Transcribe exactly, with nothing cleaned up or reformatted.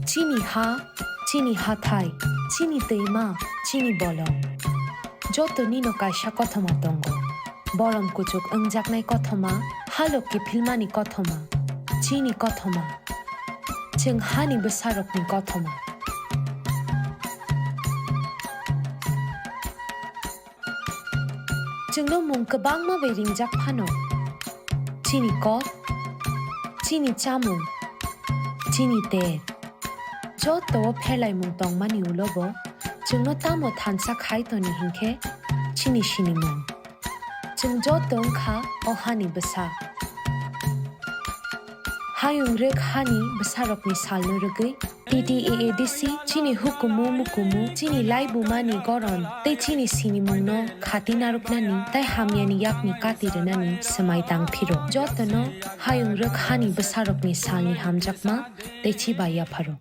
Chini ha, chini hathai, chini twima, chini bolong. Joto nino kaisa kothoma tongo. Borom kuchuk wngjaknai kothoma, halok kiphilmani kothoma, chini kothoma. Chwng hani bwsarokni kothoma. Chwngno mung kwbangma bai ringjak phano. Chini kok, chini chamung, chini ter. Joto o pherlaimung tongmani ulo bo chwngno tamo thansa khai toni hinkhe chini sinimung. Chwng joto wngkha o hani bwsa. Hayung rwk hani bwsarokni salno rwgwi T T A A D C chini hukumu mukumu, chini laibumani goron tei chini sinimungno khati narwknani tei hamyani yakni kati rwnani swmai tang phiro. Jotono hayung rwk hani bwsarokni salni hamjakma tei chiba yapharo.